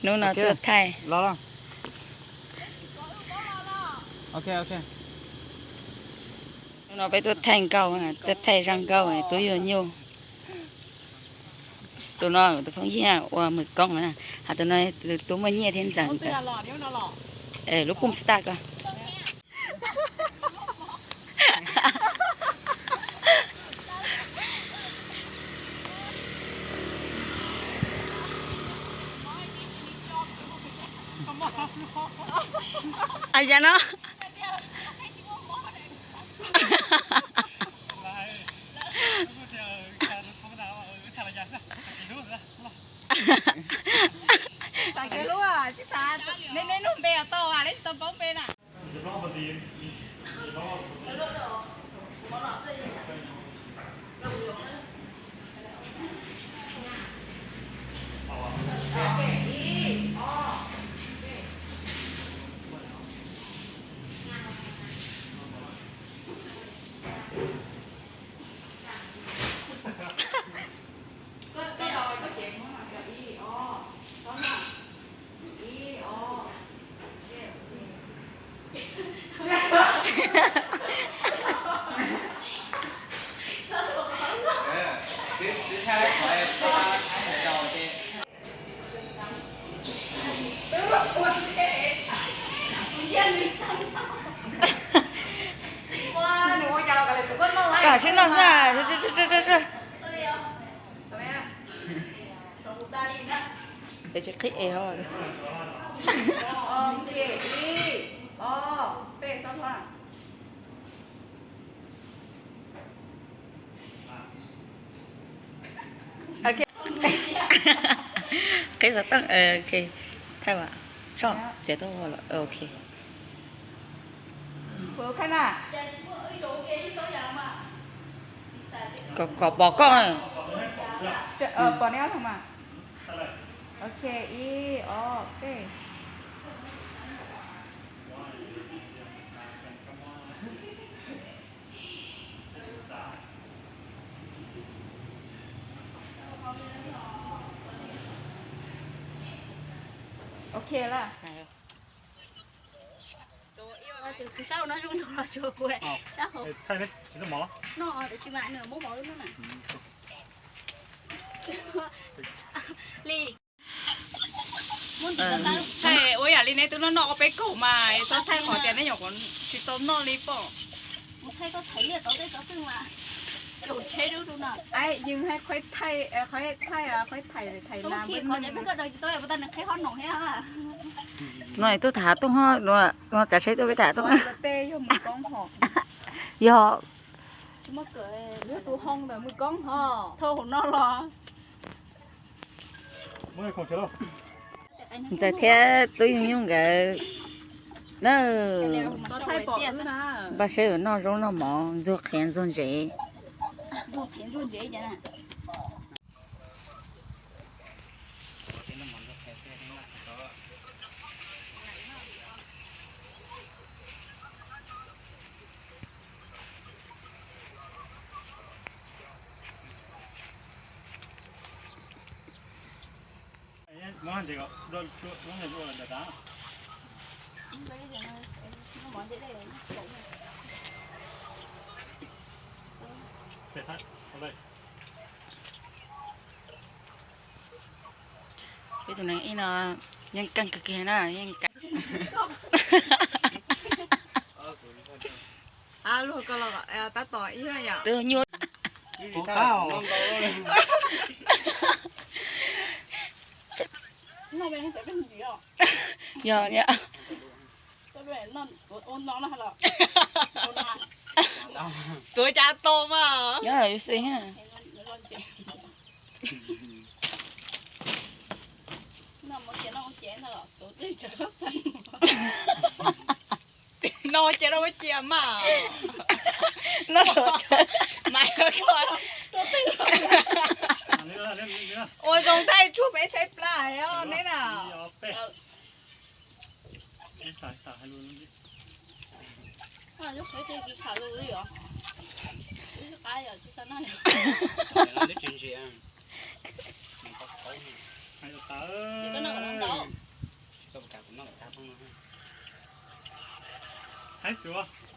Hnub no tuaj thaij. Hnub no peb tuaj thaij nkauj, tuaj thaij zaj nkauj tub yuag nyuj. Tus no tus phooj ywg ua mws koob na, hos tus no tus tub muaj nyiaj thiab ntxawm ntawd. Lub pum staj ko. Yam no. Neb nug npe tau, neb tsis tau paub npe na. Koj hais tsis noj xwb. Es tsis qhib es ho. Qhib xov tooj, ok. Thaij, txiav tau, ok. Kom, kom pom koj. Pom neb ob leeg mas. Ok, ib, ob, peb. Ok lawm. Tus sab hauv no zoo nraug los tsuas kuv sab hauv. No tiam sis mas nws muab mov lub no na. Li. Thaij ua yam li neb twb noj noj ob peb kaum mas txhob thaij qhov tias neb nyuam qhuav tsis tau noj li pob. Mus thaij koj thaij liaj tod tej tod twg mas. Caum tsheb dub dub no. Ai, yus hais qhov thaij, qhov thaij, qhov thaij, thaij na. No tuaj tham tuaj ho, no kav tsheb tuaj peb tham tuaj. Tej yog mws koob ho. Yog. Tsis muaj kawm, yog tus hoo ntawm mws koob ho. Thauj hauv no los. Ntxawm thiab tub yug nyuj nkawd na, npaj siab yuav noj zaub noj mov ntxuag qhiav ntxuag ntsev. Peb tus neeg ib no yeej keej kawg kiag na, yeej keej. Luag ko los tab tom ib yam. Twb nyuaj. Yog, tuav cas tau mas. Yog, yus xis. No ces no cia mas. No, mas ua zoo thaij tsuag peb tshaib plab os neb na. Koj noj kom no ntau. Haib xwb.